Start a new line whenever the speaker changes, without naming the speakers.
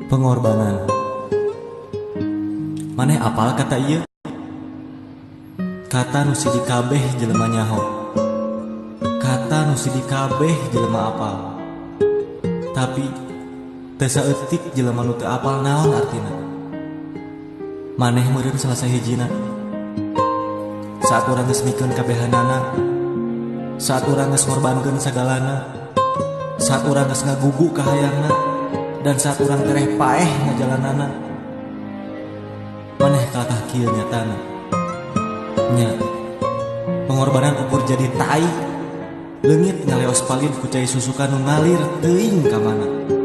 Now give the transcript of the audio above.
Pengorbanan. Maneh apal kata ieu? Kata nu siji kabeh jelema nyaho. Kata nu siji kabeh jelema apal. Tapi teu saeutik jelema nu teu apal naon artina. Maneh meureun salah sahijina. Saat urang geus mikeun kabehanana, saat urang geus ngorbankeun sagalana, saat urang geus ngagugu kahayangna, dan saat urang tereh paeh ngajalanana, maneh kalakah kieu nyatana. Nya, pengorbanan ukur jadi tai, leungit ngaleos palid ku cai susukan nu ngalir teuing ka mana.